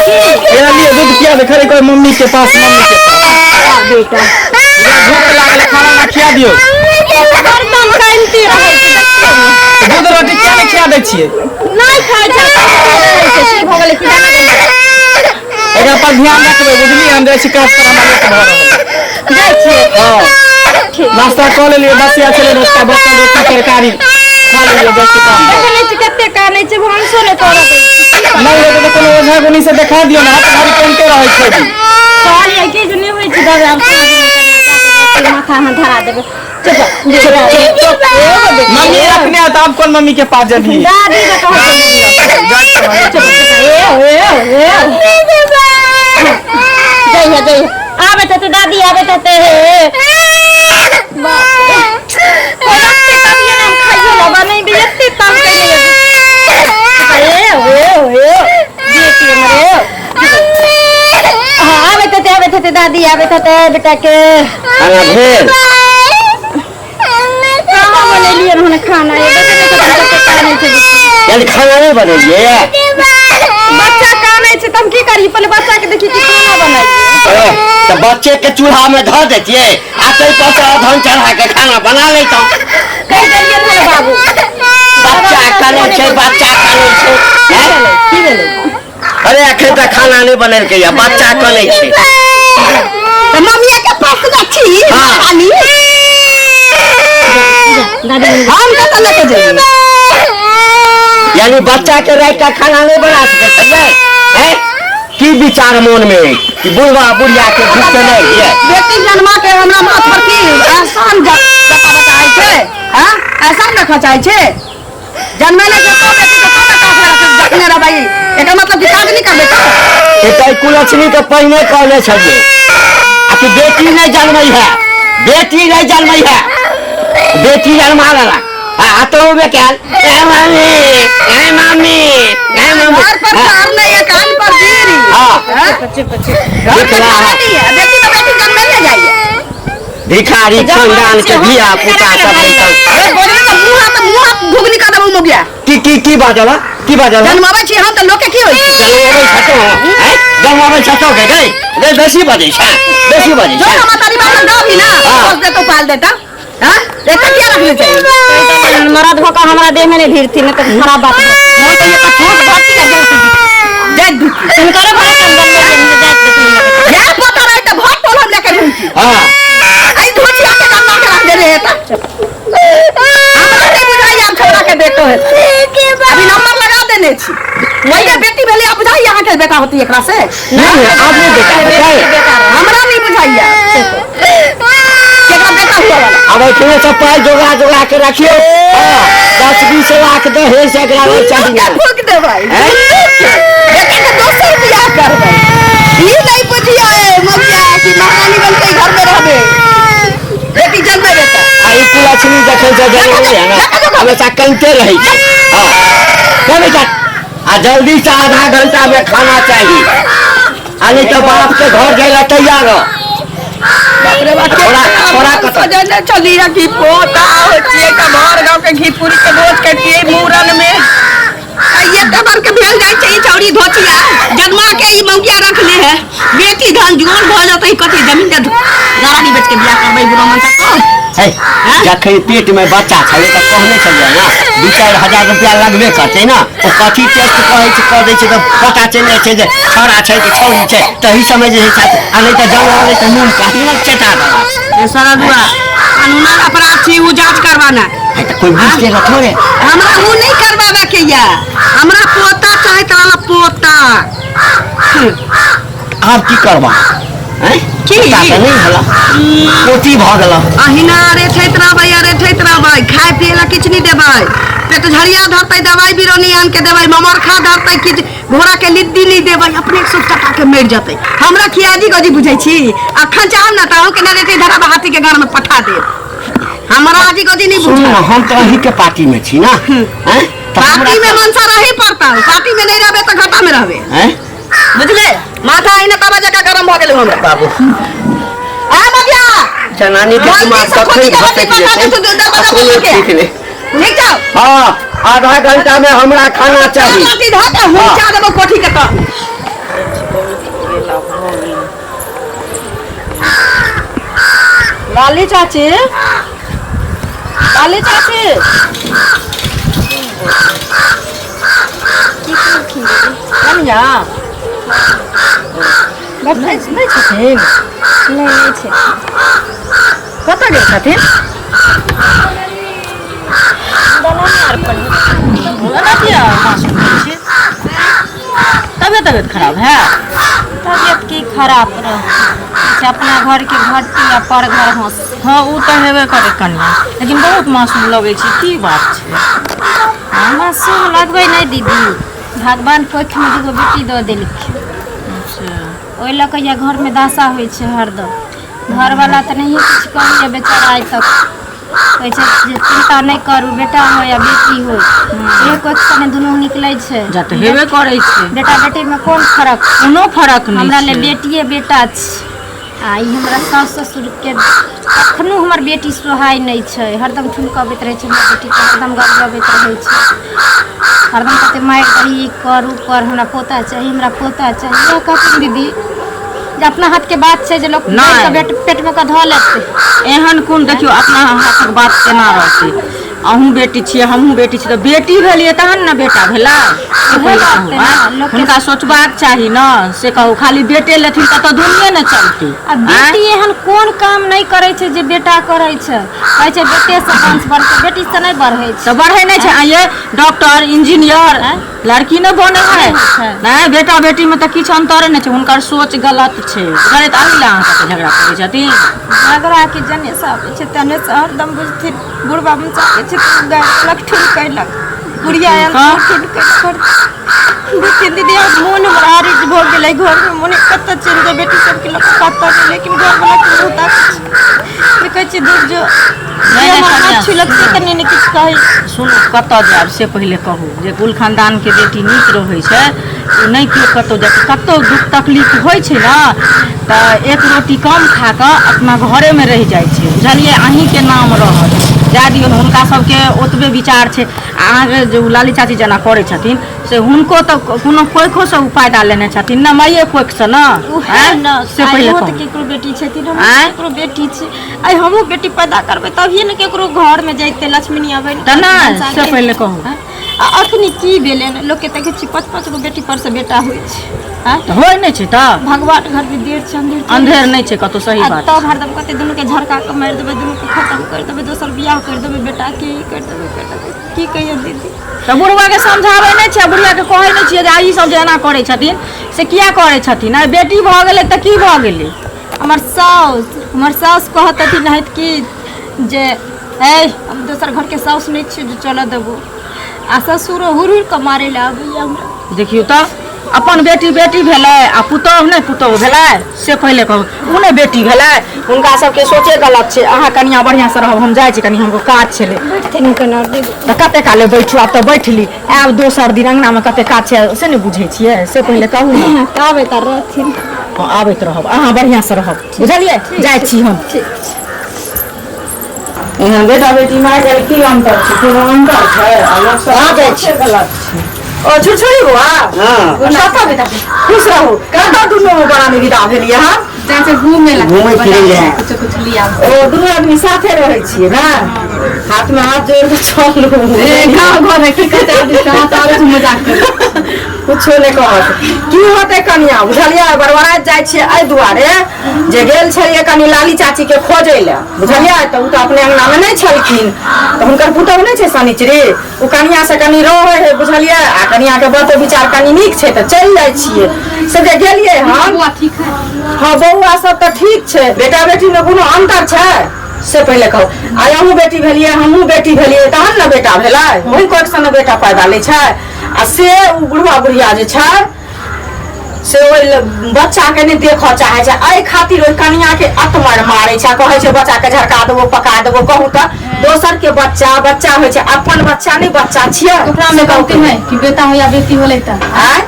एकरा लिए दूध पिया दे खाली कोई मम्मी के पास, मम्मी के पास। आ बेटा, एकरा भूख लागल, खाना ना खिया दियौ। हरदम कानिते रहै छै, देखियौ ने। दूध रोटी किया नहि खिया दै छियै? नहि खाइ छै, कानिते रहै छै। की भऽ गेलै की जाने गेलै। एकरा पर ध्यान रखबै, बुझलियै? हम जाइ छी काज पर, हमरा लेट भऽ रहल है। जाइ छियै? हँ। ठीक। नाश्ता कऽ लेलियै, बसिया छलै नाश्ता, बचल रोटी तरकारी खा लेलियै, जाइ छी काम पर। देखै नहि छी कते कानै छै, भानसो नहि करऽ दै छै। की करबै? नहि हेतै तऽ कोनो ओझा गुनी से देखा दियौ ने, हाथ भारी कनिते रहै छै भी। कहलियै कि जे नहि होइ छै दबाइ, आब साँझमे कनि जाके माथा अहाँ धरा देबै। चुप चुप चुप। मम्मी अपने आत, आब कोन मम्मी के पास जेबही? दादी के कहै छै मम्मी रखने। चुप चुप। ए ए ए, जइहे जइहे, आबैत हेतै दादी, आबैत हेतै। हे बाप रे, कोइ रखतै तभिए ने हम खाइयो लेबै, नहि भी एते तंग कैले। ए ए ए बेटी हमर, ए हाँ, आबैत हेतै, आबैत हेतै दादी, आबैत हेतै बेटा के। खाना भेल? कहाँ बनेलियै हन खाना? ये देखै नहि छथिन कते कानै छै बुच्ची। यानी खाना नहि बनेलियै? बच्चा कानै छै तऽ हम की करी? पहिले बच्चा के देखी कि खाना बनाइए? तऽ बच्चे के चूल्हा में धऽ देतियै आ ताहि पर से अधन चढ़ा के खाना बना लैतहुँ। कहि देलियै हन बाबू। बच्चा कनै छै, बच्चा कनै छै। की भेलै, की भेलै? अरे अखन तक खाना नहि बनेलकै या बच्चा कनै छै। तऽ मम्मिया के पास न छी। हाँ। खाली दादी। हम कतऽ लऽ के जइयै? यानी बच्चा के राति का खाना नहीं बना सकै छलियै? हैं? की विचार मोन में अछि कि बुढ़वा बुढ़िया के भूख नहीं ये? बेटी जन्मा के हमरा माथ पर की एहसान जताबऽ चाहै छै? हाँ, एहसान रखऽ चाहै छै? जन्मेले के तो बेटी के तो बेटा के रखने रहबै, एकर मतलब कि काज नहि करबै तऽ? एतै कुलक्षणी के पहिने कहने छलियै आ कि बेटी नहीं जन्मै है, बेटी नहीं जन्मै है, बेटी जन्मा लेलक आ तो बे कैल ए मामी, ए मामी, ए मामी। घर पर कार नहीं है, कान पर बीड़ी। हाँ। हाँ? चुप चुप। घर पे खाना नहीं है, बेटी तो बेटी जन्मेले जाइए। भिखारी खानदान के धिया पुता सब बैठल। ए बोलबे तऽ मुँह हाथ, मुँह हाथ घुघनी कऽ देबौ मोगिया। की की की बाजल, की बाजल? जन्माबै छी हम तऽ लोके की होइ छै? जन्माबै छतो हैं, जन्माबै छतो के गई रे, बेसी बजै छै, बेसी बजै जो छै। हम तारी बात गावी ना। हाँ। पोस देतो, पाल देता। हाँ, एकर किया रखने चाहिए? मरद भऽ कऽ हमरा देह में नहि भिड़थिन, नहि तऽ खराब बात भऽ। हम तऽ एकर ठोस भरती आ जाइत जाइत ढुकी। हुनकरे घरे हम जन्म जाइत देखली। या पता रहे तऽ भर टोल हम लेके घुमती। हाँ। आई धोचिया के गन्ना के रख देने है तऽ हमरा नहीं बुझाई आब छोरा के बेटो है। अभी नंबर लगा देने छी, वही बेटी भेलै, आब बुझाई अहाँ के बेटा होती एकरा से? नहीं, आब नहीं बेटा होतै। हमरा नहीं बुझाइया केकरा बेटा हुआ वाला। आब एखने सब पाइ जोगा जोगा के रखियौ। हाँ, 10-20 लाख दहेज से एकरा नहि चाही। के फूक देबै। हैं? बेटा के दोसर बियाह करबै। ई नहीं बुझिया ए मगिया कि महारानी बन के घर में रहबे, बेटी जन्मे बेटा। आ ई कुलक्षणी जखन से जन्मलै है ना, हमेशा कनिते रहै छै। हाँ चल बेटा, आ जल्दी से आधा घंटा में खाना चाही, आ नहीं तो बाप के घर जाए ला तैयार रह। बाप रे बाप। थोड़ा थोड़ा कत सजने चली कि पोता होइ छियै तऽ भर गाँव के घी पूरी के भोज करितियै मूड़न में। आ ये तबर के भेल जाइ छै ई छौड़ी धोचिया जन्मा के ई मौगिया रखले है। बेटी धन जुआन भऽ जेतै, कथी जमीन दे गाड़ी बेच के बियाह करबै ब्राह्मण से तो। है, जखन पेट में बच्चा छलै तऽ कहने छलियै ने 2-4 हजार रुपया लगबे करतै ने। ओ कथी टेस्ट कहै छै, कऽ दै छै तऽ पता चलि जाइ छै जे छौड़ा छै कि छौड़ी छै। तही समय जे छै, आ नहि तऽ जमा तऽ नून कहीं ने चटा देलक। ए सरदुआ, कानूनन अपराध छी उ, जांच करवाना है तऽ कोइ बुझते न थोड़े। हमरा उ नहीं करवावे के या, हमरा पोता चाहे तोरा पोता। आब की करबा हैं? की? पोता तऽ नहि भेला, पोती भऽ गेल। अहिना रेठैत रहबै आ रेठैत रहबै, खाय पिए ला किछु नहि देबै, पेट झरिया धरतै, दवाइ बीरो नहि आन के देबै, ममरखा धरतै कि घोड़ा के लिद्दी नहि देबै, अपने सुख टका के मरि जेतै। हमरा खियाजी गजी बुझै छी? अखन चाहब ने तऽ अहूँके नहि रेठै धराब, हाथी के घर में पठा देब। हमरा आजी गजी नहीं सुनू बुझल। ने, हम तऽ अहींके पार्टी में छी ना। हैं? तऽ हमरा पार्टी में मनसा रही पड़ता, पार्टी में नहीं रहबे तऽ घाटा में रहबे। हैं? बुझले? माथा अहिना तवा जकाँ गरम भऽ गेलै हमरा। बाबू। आ मगिया, जनानी के जल्दी दिमाग से कखन खोजी के घसकि रोटी पका जेतै दे, तू दरवाजा आ पर कोनो लगे। ठीक नहि। ठीक छौ? हाँ, आधा घंटा में हमरा खाना चाही। रोटी धऽ के हुँ हाँ। चा देबो कोठी के तह। लाली चाची, लाली चाची, कनिया नहि नहि छथिन? नहि, नहि छै। कतऽ गेल छथिन? दलाने आर पर। एना किया मासूम भेल छी? तबियत तबियत खराब है? तबियत की खराब रह छै, अपना घर के घटी आ पर घर हंस। हँ, ओ तऽ हेबे करे कनिया, लेकिन बहुत मासूम लगै छै, की बात छै? मासूम लगबै नहि दीदी, भगवान कोखि में दूगो बेटी दऽ देलखिन। ओहि लऽ कऽ या घरमे दशा होइ छै हरदम। घरवला तऽ नहिए किछु कहैए बेचारा आइ तक, कहै छै जे चिन्ता नहि करू, बेटा हो या बेटी हो, एक कोखिसँ ने दुनू निकलै छै। जा तऽ हेबे करै छै। बेटा बेटीमे कोन फरक? कोनो फरक नहि। हमरा लए बेटिए बेटा छै। आ ई हमरा साउस ससुरके कखनो हमर बेटी सोहाय नहि छै, हरदम ठुनकबैत रहै छै हमर बेटीके, हरदम गड़बड़बैत रहै छै, हरदम कहतै मारि दही, ई कर, ओ कर, हमरा पोता चाही, हमरा पोता चाही। इएह कहथिन दीदी जे अपना हाथके बात छै जे लोक नहि। मारि कऽ पेटमे कऽ धऽ लेतै। एहन कोन, देखियौ, अपना हाथक बात केना रहतै? अहूँ बेटी छियै, हमहूँ बेटी छियै, तऽ बेटी भेलियै तहन ने बेटा भेलै। से उएह पहिले बात कहू, ने, आँय? लोकके हुनका सोचबाक चाही ने। से कहू, खाली बेटे लेथिन तब तऽ दुनिये ने चलतै। आ बेटी एहन कोन काम नहि करै छै जे बेटा करै छै? कहै छै बेटेसँ वंश बढ़ै छै, बेटीसँ नहि बढ़ै छै। तऽ बढ़ै नहि छै? आइये डॉक्टर इंजीनियर लड़की नहि बनै है? नहि होइ छै। नहि, बेटा बेटी मे तऽ किछु अंतरे नहि छै। हुनकर सोच गलत छै। गलत एहि लए अहाँ सबके झगड़ा करै छथिन। झगड़ा के जने से आबै छै तने से हरदम बुझथिन। बुढ़बा मचाबै छै तऽ गारि देलक, ठुन कयलक, बुढ़िया आयल तऽ ठुन कयलक। बुझथिन दीदी, आब मोन हमर आरिज भऽ गेलै। घरमे मोन कतऽ चलि जाय बेटी सबके लऽ कऽ, कतऽ नहि। लेकिन घरवला के बहुत ताकत छै जे कहै छै दूर जो, जे नहि, हमर कनिया, हाथ छुलक से कनि ने किछु कहै। सुनू, कतऽ जायब से पहिले कहू। जे कुल खानदानके बेटी नीक रहै छै, ओ नहि केओ कतहु जाइ छै। कतहु दुःख तकलीफ होइ छै ने तऽ एक रोटी कम खा कऽ अपना घरेमे रहि जाइ छै, बुझलियै? अहीँके नाम रहत। जाय दियौ ने, हुनका सबके ओतबे विचार छै। आ अहाँके जे ओ लाली चाची जेना करै छथिन से हुनको तऽ कोनो कोखिओसँ ओ फायदा लेने छथिन ने, माइए कोखिसँ ने। उएह आँय? ने। से आइ पहिले ओहो तऽ कहू। केकरो बेटी छथिन, हमहूँ आँय? केकरो बेटी छी। आइ हमहूँ बेटी पैदा करबै तभिए ने केकरो घरमे जैतै लक्ष्मीनी अबै ने। तऽ नहि, से पहिले कहू। आ अखनी की भेलै ने, लोकके देखै छी पाँच पाँच गो बेटी पर से बेटा होइ छै। आँय? तऽ होइ नहि छै तऽ भगवान घरमे देर छै अन्धेर थोड़े अन्धेर छै। नहि छै कतहु, सही आ बात। तब हरदम कहतै दुनूके झरका कऽ मारि देबै, दुनूके खतम करि देबै, दोसर बियाह करि देबै बेटाके, ई करि देबै, करि देबै। की कहियै दीदी? तऽ बुढ़वाके समझाबै नहि छियै? बुढ़ियाके कहै नहि छियै जे ई सब जे एना करै छथिन से किया करै छथिन? आइ बेटी भऽ गेलै तऽ की भऽ गेलै? हमर साउस कहत हथिन कि जे ए हम दोसर घरके साउस नहि छियै जे चलऽ देबो। आ ससुरो हुर हुर कऽ मारै लए आबैया हमरा। देखियौ तऽ, अपन बेटी बेटी भेलै आ पुतोहु नहि पुतोहु भेलै? से पहिले कहू, ओ नहि बेटी भेलै? हुनका सबके सोचे गलत छै। अहाँ कनिया बढ़िआँसँ रहब, हम जाइ छी, कनि हमरो काज छलै। बैठथिन केना दीदी? तऽ कते काले बैठू? आब तऽ बैठली, आयब दोसर दिन। अङ्गनामे कते काज छै से नहि बुझै छियै? से पहिले कहू ने। आबै तऽ रहथिन। हँ, आबैत रहब। अहाँ बढ़िआँसँ रहब, बुझलियै? जाइ छी हम। एहन बेटा बेटी माय गेल की अंतर छै? कोनो अंतर छै? आ लोक सब कहाँ जाइ छी? सोचे गलत छै। ओ छुरछुरी बौआ। हँ। कतऽ बेटा? खुश रहू। कतऽ दुनू बड़ा विदा भेलियै हँ? जाइ घूमे ला। घूमै फिरै लए। कुछ कुछ लिया। ओ दुनू आदमी साथे रहै छियै ने? हाथ में हाथ जोड़ कऽ चलू। गाँव घर में की कहते आदमी, कहाँ तऽ आबै छै मजाक करे। कुछो नहि कहत। की होतै कनिया, बुझलियै? बड़बड़ाइत जाइ छियै एहि दुआरे जे गेल छलियै कनि लाली चाची के खोजै लए, बुझलियै? तऽ ओ तऽ अपने अंगना मे नहि छलखिन। तऽ हुनकर पुतहु नहि छै शनिचरी, ओ कनिया से कनि रहै है, बुझलियै? आ कनिया के बातो विचार कनि नीक छै, तऽ चलि जाइ छियै। से जे गेलियै हम। बौआ ठीक है? हँ, बौआ सब तऽ ठीक छै। बेटा बेटी मे कोनो अंतर छै? से पहिले कहू। आइ अहूँ बेटी भेलियै, हमहूँ बेटी भेलियै, तहन ने बेटा भेलै। ओहि कोखिसँ ने बेटा पैदा लै छै। आ से ओ बुढ़वा बुढ़िया जे छै से ओहि बच्चाके नहि देखऽ चाहै छै। एहि खातिर ओहि कनियाके अतमर मारै छै आ कहै छै बच्चाके झरका देबो, पका देबो। कहू तऽ, दोसर के बच्चा बच्चा होइ छै, अपन बच्चा नहि बच्चा छियै? ओकरा में से कहू। गलती है कि बेटा हो या बेटी होले तऽ आँय?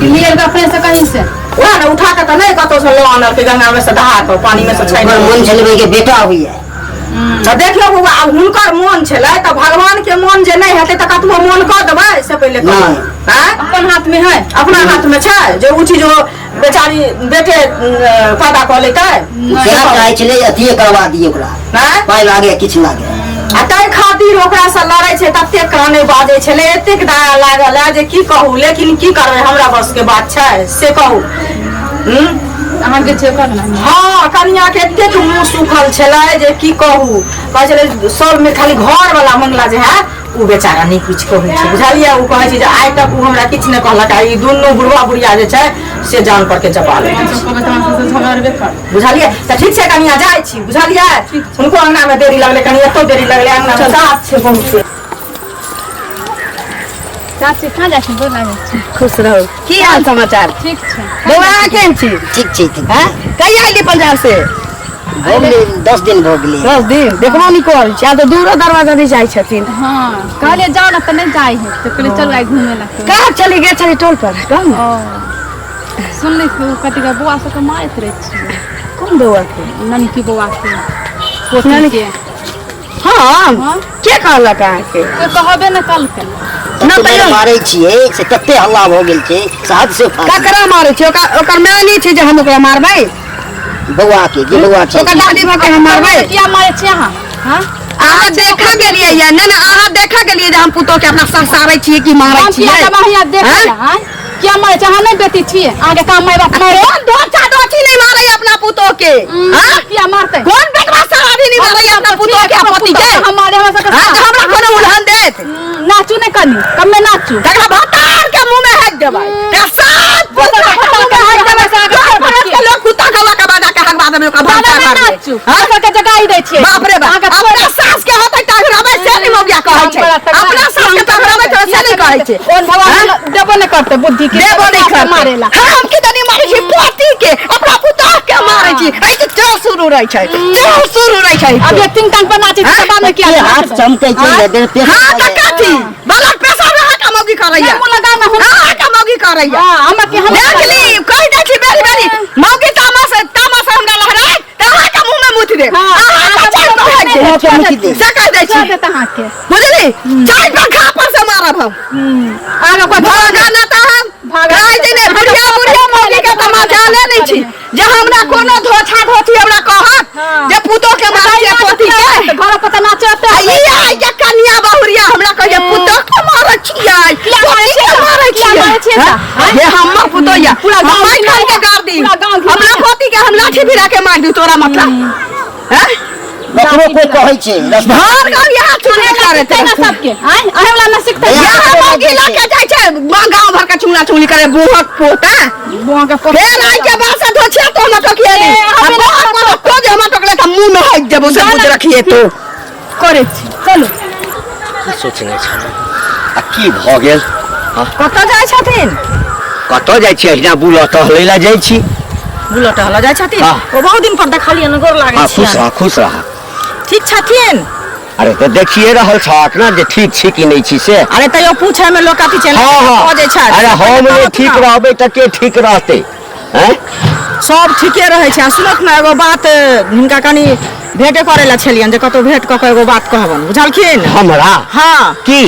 कि लिए अपने से कहीं से? वएह ने, उठा कऽ तऽ नहि कतौसँ लऽ आनलकै, गंगामे से दहा कऽ, पानिमे से छानि ओकर कऽ। मन छलै के बेटा होइए। तऽ देखियौ बौआ आब हुनकर मोन छलै तऽ भगवान के मोन जे नहि हेतै तऽ कतबो मोन कऽ देबै से पहिले कहू नहि। आँय? अपन हाथ में है अपना हाथ में छै जे ओ चीज ओ बेचारी बेटे पैदा कऽ लेतै सएह चाहै छलै अथिये करवा दियै ओकरा आँय? पाइ लागे किछु लागे आ ताहि खातिर ओकरासँ लड़ै छै ततेक काने बाजै छलै एतेक दया लागल है जे की कहू लेकिन की करबै हमरा बसके बात छै से कहू हूँ अहाँके छै ओकर ने हँ कनिया के एतेक मुँह सुखल छलै जे की कहू कहै छलै सबमे खाली घर वाला मंगला जे है ओ बेचारा नहि किछु कहै छै बुझलियै ओ कहै छै जे आइ तक ओ हमरा किछु नहि कहलक आ ई दुनू बुढ़वा बुढ़िया जे छै से जान पर के चपा लै छै कहबै तऽ अहाँ सबसँ झगड़बे करब बुझलियै तऽ ठीक छै कनिया जाइ छी बुझलियै हुनको अंगना मे देरी लगलै कनि एतौ देरी लगलै अंगना मे साफ छै बहुते चाची कहाँ जाइ छी गोर लागै छी खुश रहू की हाल समाचार ठीक छै बौआ अहाँ केहन छी ठीक छै ठीक हैं कहिया अयली पंजाब से भऽ गेलै 10 दिन भऽ गेलै 10 दिन देखबो नहि करै छी आब तऽ दूरो दरवाजा नहि जाइ छथिन हँ कहलियै जाउ ने तऽ नहि जाइ है तऽ कहलियै चलू आइ घूमे ला कहाँ चली गेल छली टोल पर कहू ने सुनली कथी के बौआ सबके मारैत रहै छियै कोन बौआ के ननकी बौआ के पोती के हम हँ के कहलक अहाँके कोइ कहबे ने कलकै ना तते तैयो मारै छियै से तते हल्ला भऽ गेल छै से हद से फाजिल। ककरा मारै छी ओकर ओकर माय नहि छै जे हम ओकरा मारबै बौआ के जे बौआ छै ओकर दादी भऽ के हम मारबै किया मारै छियै अहाँ हँ अहाँ देखऽ गेलियै या नहि नहि अहाँ देखऽ गेलियै जे हम पुतोह के अपना सहसाबै छियै कि मारै हम किया छियै देबै अहाँ देखै हँ? लए, आँय? किया मारै छियै अहाँ नहि बेटी छियै अहाँके काम माय बाप मारे कोन धोचा धोची नहीं मारे अपना पुतोह के हाँ? किया मारतै कोन बेटवा सराबी नहीं मारे अपना पुतोह के आ पति के हमारे हमरा सबके हाँ, तऽ हमरा कोनो उलहन देत नाचू नहि कनी कमे नाचू तकरा भतार के मुंह में हाथ देबै तकरा सात पुत्र के मुंह में हाथ देबै घर पर के लोग कुत्ता गवा के बाजा के हगवा देबै ओकरा बाबा भतार नहि मारबै नाचू हाँ? हमरा सबके जगाई दै छियै बाप रे बाप अहाँके अपना सास के होतै टघराबै से नहि मौगिया कहै छै अपना सास के टघराबै छै से नहि कहै छै ओन भगवान देबो नहि करतै बुद्धि के देबो नहि करतै मारेला हम की तनी मारै छी पोती के अपना पुतोह के मारै छी एहि के चोर शुरू रहै छै चोर शुरू रहै छै अब ये तीन टांग पर नाचै छै बाद में किया के हाथ चमकै छै ने देह पेट हाँ तऽ कथी बलक पेशा अहाँ के मौगी करैया मुँह लगा ना हम अहाँ के मौगी करैया हाँ हमरा के हम देख ली कहि दै छी बेरी बेरी मौगी तामस तामस हमरा लहराय तऽ अहाँ के मुँह में मुति देब हाँ, अहाँ के चारि पर हाथ मुँह के मुति देब देब। से कहि दै छोड़ छी देत अहाँके बुझली चारि पंखा पर से मारब हम आगे कोई भागा ना तऽ हम भागा कहै छै ने बुढ़िया बुढ़िया मौगी के तऽ मजाले नहि छी जे हमरा कोनो धोछा धोती हमरा कहत हाँ। जे पुतोह के मारै छियै पोती के घर पर तऽ नाचते आ ई आइ के कनिया बहुरिया हमरा कहै पुतोह के मारै छियै किया मारै पोती के छियै? मारै किया मारै छियै छियै हाँ? तऽ? हे हमर पुतोह या पूरा गाँव हम मारि घिना- के गाड़ दी पूरा गाँव घिना- अपना पोती के हम लाठी भिरा के मारि दी तोरा मतलब हैं ककरो कोई कहै छै रस्ता भर गाँव यहाँ चुने करैत सिखतै ना सबके आँय अहे वाला ना सिखतै यहाँ मौगी लऽ के जाइ छै गाँव भर के चुगला चुगली करे बुहक पोता बुआ के पोता फेर आइ के बाद से धोछिया तो हम टोकिए ए, आ हमे बुहक पोता तो जे हम टोकले त मुंह में हक देबो से बुझ रखिए तो करै छी चलू की सोचने छलहुँ आ की भऽ गेल हँ, कतऽ जाइ छथिन कतऽ जाइ छी अहिना बुलऽ टहलै लए जाइ छी बुलऽ टहलऽ जाइ छथिन हाँ। ओ बहुत दिन पर देखलियनि गोर लागै हँ खुश छियनि रह खुश रह ठीक छथिन अरे तऽ देखिए रहल छहक ने जे ठीक छी कि नहि छी से अरे तैयो पूछे में लोक अथी छै हँ हँ बजै छथि अरे हम नहि ठीक रहबै तऽ के ठीक रहतै हैं सब ठीके रहै छै आ सुनत ने एगो बात हिनका कनि भेंटे करै लए छलियनि जे कतहु भेंट कऽ कऽ एगो बात कहबनि बुझलखिन हमरा हँ की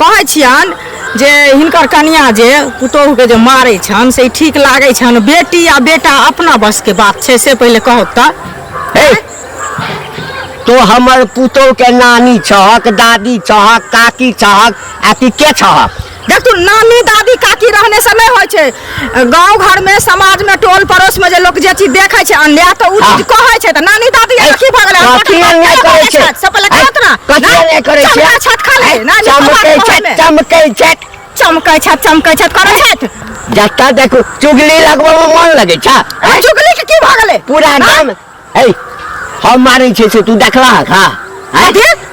कहै छियनि जे हिनकर कनिया जे पुतोहुके जे मारै छनि से ई ठीक लागै छनि बेटी आ बेटा अपना बसके बात छै से पहिले कहू तऽ हे तो हमर पुतोह के नानी छहक दादी छहक काकी छहक आ कि के छहक देख तू नानी दादी काकी रहने से नहीं होइ छै गाँव घर में समाज में टोल पड़ोस में जे लोक जे चीज देखै छै अन्याय तऽ उ चीज कहै छै तऽ नानी दादी ए, की भऽ गेलै कथी अन्याय करै छै? सब पहिले कहत ना कथी अन्याय करै छै? चमकै छत खाली नानी चमकै कहबै छै मे। चमकै छै चमकै छत चमकै छत करै छथि जतऽ देखू चुगली लगबै मे मन लगै छै आ चुगली के की भऽ गेलै पूरा गाम हे हम मारै छै से तू देखलहक हँ आँय? कथी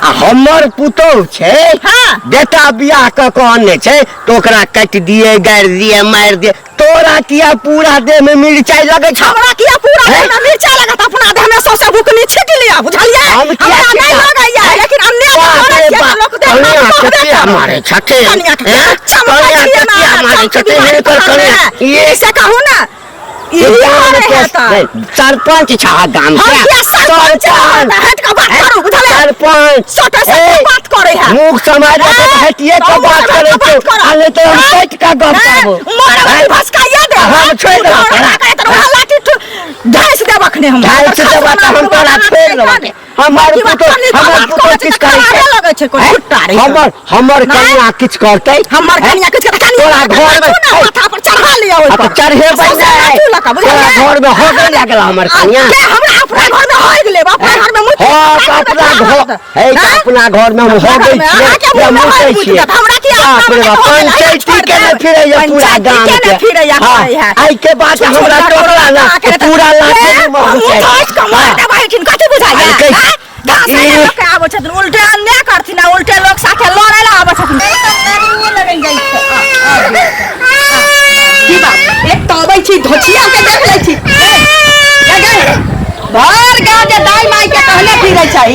आ हमर पुतोह छै हाँ। बेटा बियाह कऽ कऽ अनने छै तऽ ओकरा काटि दिए गाड़ि दिए मारि दिए तोरा किया पूरा देह में मिरचाई लगै छौ हमरा किया पूरा हैं? देह में मिर्चा लगत अपना देह में सौंसे बुकनी छीट लिया बुझलियै हम किया हमरा नहीं छीटब? लगैया लेकिन अन्याय बाप करै रे छियै तऽ बाप, लोक देह में कनिया कहबे कतिया करत। मारै छथिन कनिया के हैं? चमकै कनिया छियै कतिया ना, मारै चमकी छथिन बीमारी हिनकर पकड़ने कनिया है। ये से कहू ना ई गाम करे के है तऽ। नहीं, सरपंच छा गाम हम के किया सरपंच रहत? हट के बात करू बुझलियै सरपंच सटे सटे ए, बात करे है मुख समाज के ए, हटिए के मुँह बात समाज करे के छौ बात करब। आ नहीं तो हम ए, कटि के गप करबो मोर ए, भसकाइए दे हम छोड़ि देबौ तोरा। ढाइस देब अखने हम ढाइस देबौ तऽ हम तोरा छोड़ि देबौ। हमर पुतोह हमर पुतोह किछु करै छै लगै छै कोइ ए, झुट्टा रे हमर हमर नहि। कनिया किछु करतै हमर कनिया किछु करतै तोरा घर में माथा पर चढ़ा लिअ ओहि आ पर तऽ चढ़ेबै सौंसे नहि लाठी लऽ कऽ, तोरा बुझलियै? घर में होबे लागल हमर कनिया के हमरा अपना घर में होइ गेलै अपना घर में मुँह हाँ तऽ अपना घर हे तऽ अपना घर में हम होबै छियै या मुतै छियै हमरा की बाप रे बाप पंचायती के ने फिरैया पूरा गाम के के फिरैया हाँ, करै है आइ के बाद हमरा टोकला ना तऽ पूरा लाठी में घुसाइ कथी बुझाइया आइ के- आँय? घास ई- लोक के आबै छथिन उल्टे अन्याय करथिन आ उल्टे लोक साथे लड़ै लए आबै छथिन की बात एक तऽ अबै छी धोछिया के देख लै छी ए, ए गै, भर गाँव जे दाइ माइ के कहने फिरै छै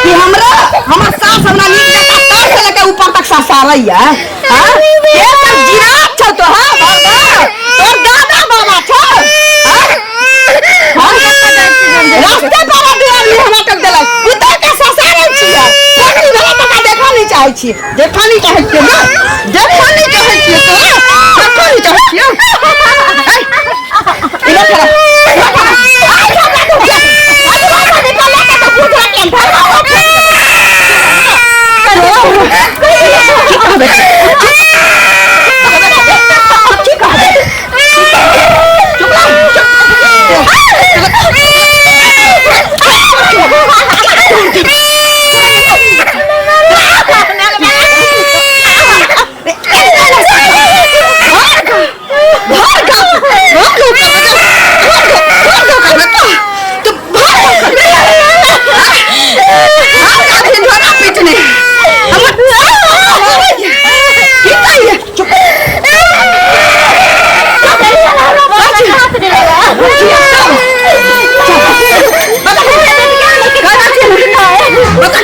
कि हमरा हमर सास हमरा नीक जकाँ तर से लेके ऊपर तक ससारैया हाँ के सब जिरात छौ तोहर भर गाँव तोर दादा बाबा छौ हाँ? हाँ? रास्ते पर दू आदमी हमरा टोक देलक पुतोह के ससारै छियै पगड़ी भेलै तका देखऽ नहि चाहै छियै देखऽ नहि चाहै छियै ने देखऽ नहि चाहै छियै तोरा देखऽ नहि चाहै छियै है, इधर खड़ा, इधर खड़ा। आइ हमरा तो जा। आइ हमरा निकल के तऽ बुझा के धरवा हो फेंक देबै। की कहबै? की कहबै? चुप रह, चुप।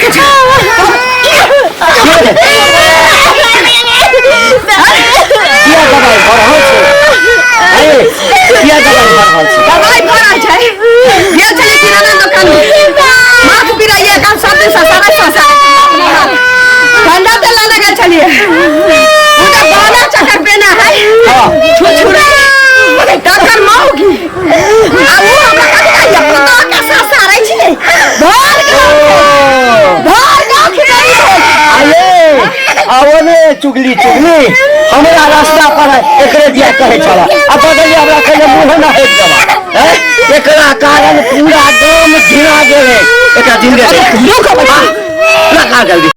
किया दबाई भऽ रहल छै अरे किया दबाई भऽ रहल छै दवाई भरल छै गेल छलियै किराना दोकान में माथ पिराइए काम सब दिन ससारा ससारा ठंडा तेल लाने गेल छलियै ओ तऽ बाला चक्कर पेना है हाँ। छुछुरा तकर मौगी आ उ हमरा कथी कहैया पुतोह के ससारै छियै भर गाँव भर गाँव खिचड़ी भेल अरे आओ ने चुगली चुगली हमरा रास्ता पर है एकरे दिया कहै छला आ बदलिए हमरा कहै मुँह न हटि देबा हैं एकरा कारण पूरा गाम घिना गेलै एकरा जिंदे लगा जल्दी।